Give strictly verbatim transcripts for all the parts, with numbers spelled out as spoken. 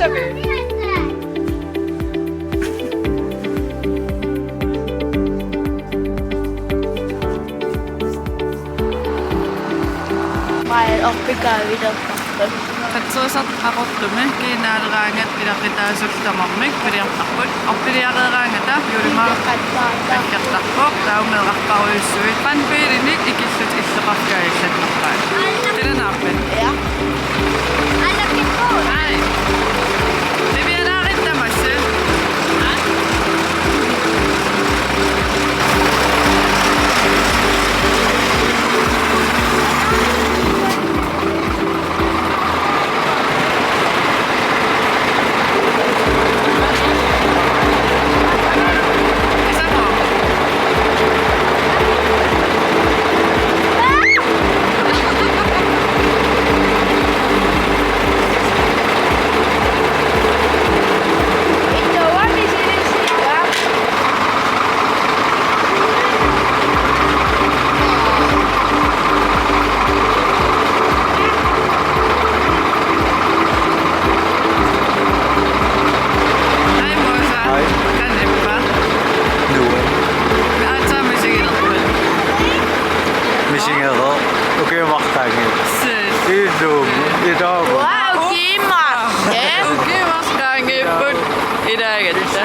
Maja orpikaavilerparput. Qatsuusaq Qaqortumi kiinaaleraangat ilaqutaasullu tamarmik piliartarput. Orpiliareeraangata Juulima qatsaata qatsertarpoq, taava meerarpassuit brandbiilinik ikillutik illoqarfik kaajillattarpaat. Qilanaarpit? Ja. Ai. Livialaarit tamassi. Hej, Mosa. Hej. Qanippa? Nuann. Aatsaat misigilerpit? Misigereersoq. Ukiumassaanngilaq. Suu. Ilumut. Ilumut. Wow, kiimma. Eh? Ukiumassaanngipput ilaagatta.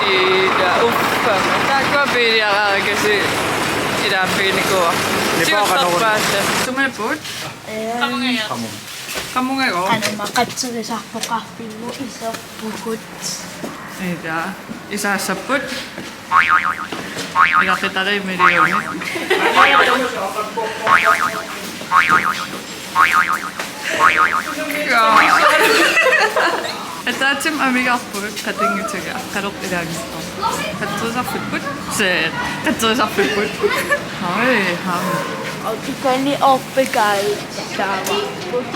Ila uffa. Taakkua biiliaraakasik ilaappiginikuuara. Nipa qanoruna? Siullerpaat. Sumiipput? Qamungaja. Qamunga. Qamungagooq. Qanumaqatsugisarpoqarfimmut iserpugut. Ila, isaassapput. Ilaqutariit millionit. Ataatsimut amigarput qatanngutiga, qanoq ilaanngippa? Qatsuusarfipput? Suu, qatsuusarfipput. Haj, haj. Otikani orpikaavilertarput.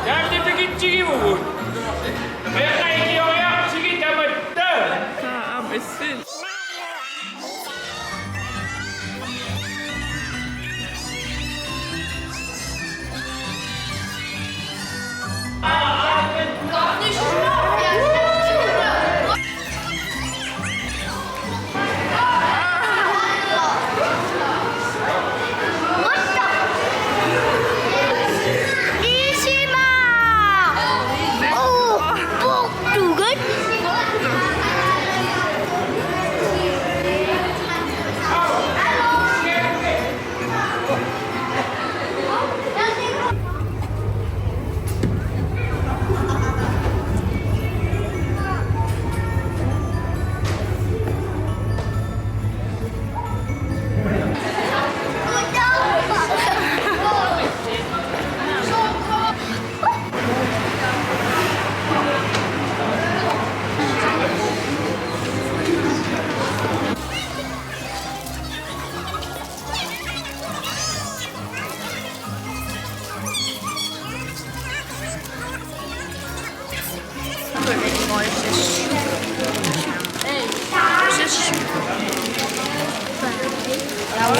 Taanna pikitsigivugut. Meeqqat ikioriartigit tamatta. Taa aamma issin.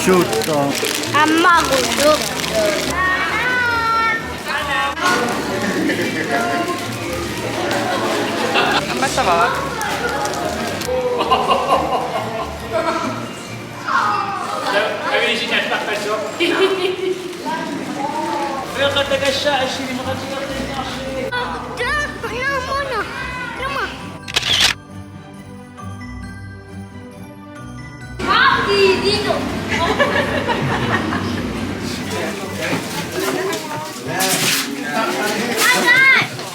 Suuttoq. Aamma qulluq. Aamma savaa. Aina,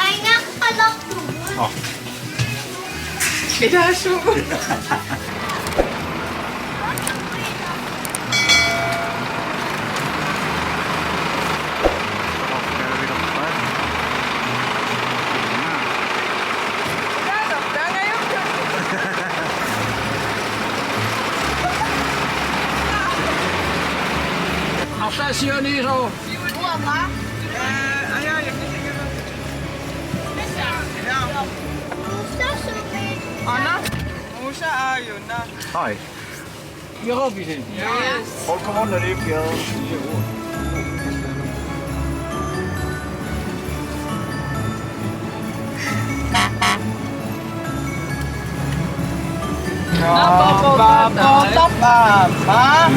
aina, Arlaat siunissaq. Anna. Musa aajuna. Hej. Yes. Hold, kom under det, Bjerre.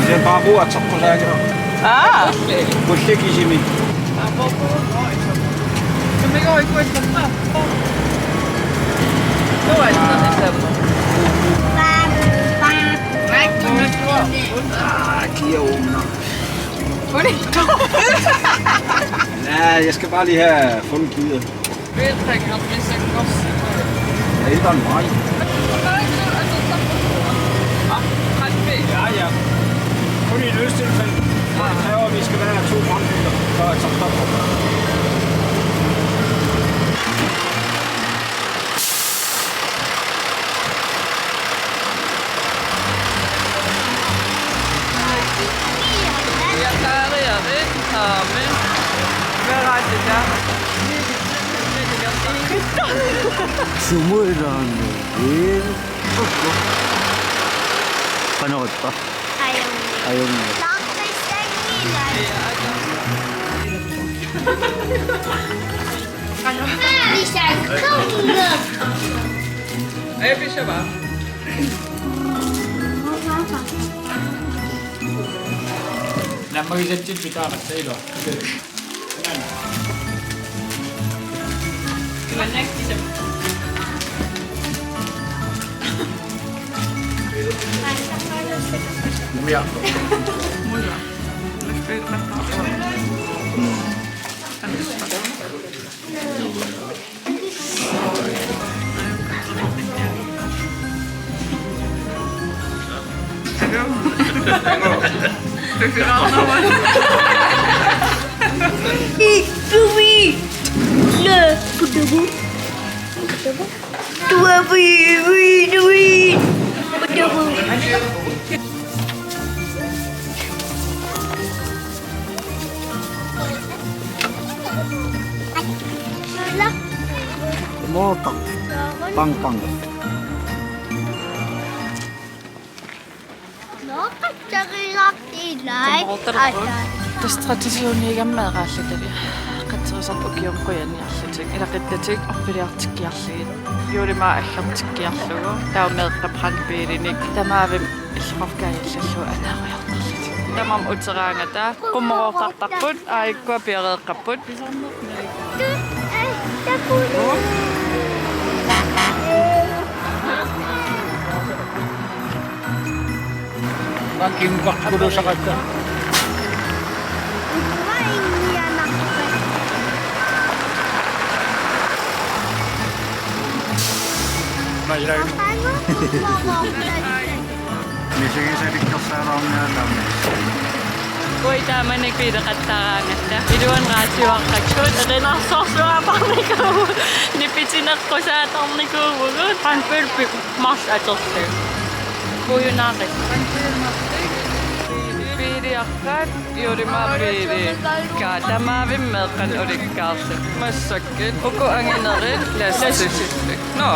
Sen paapuu atsaqqusaagera. Aa. Kullikisimi. Aa, kiauna. Ja, jeg skal bare lige have fundet gear. Hvilken har du set godt? Ja, ældre end mig. Ja, ja. Kun i nødstilfælde. Hvor det kræver, at vi skal være to brandbiler, før jeg tager stop. Sumuilaarneq. Qanoq ippa? Ajunngilaq. Ajunngilaq. Aja, pissavaa. Nammagisatsit pitaaqassai ilua. Moota. Pang, pang. Tassa traditioniugamik meeraalluta. Qatserisarput ukiumut qujaniarlutik. Ilaquttatik orpiliartikkiarlugit. Juulimaaq aggertikkiarlugu. Taava meeqqap brandbiilinik. Tamaavimmik illoqarfik kaajallallugu anaariartarlutik. Tamarmik uteraangata qummoroortartarput, aajukkua piareeqqapput. Kimupakkulusaqatta. Misigisalik kersaalaarniarami. Ui, taamani piileqattaraangatta. Iluani raatiuaqqakkut. Erinarsorsuaaparnikuuvugut. Nipitineqqusaartarnikuuvugut. Qanpilpi mars atorsi. Pujunaaqit. Piiliaqqat, juulimaaq piili. Kaa tamaavimmik meeqqanik ulikkaarlutik. Massakkut. Uku anginerit lassisillit. Nå.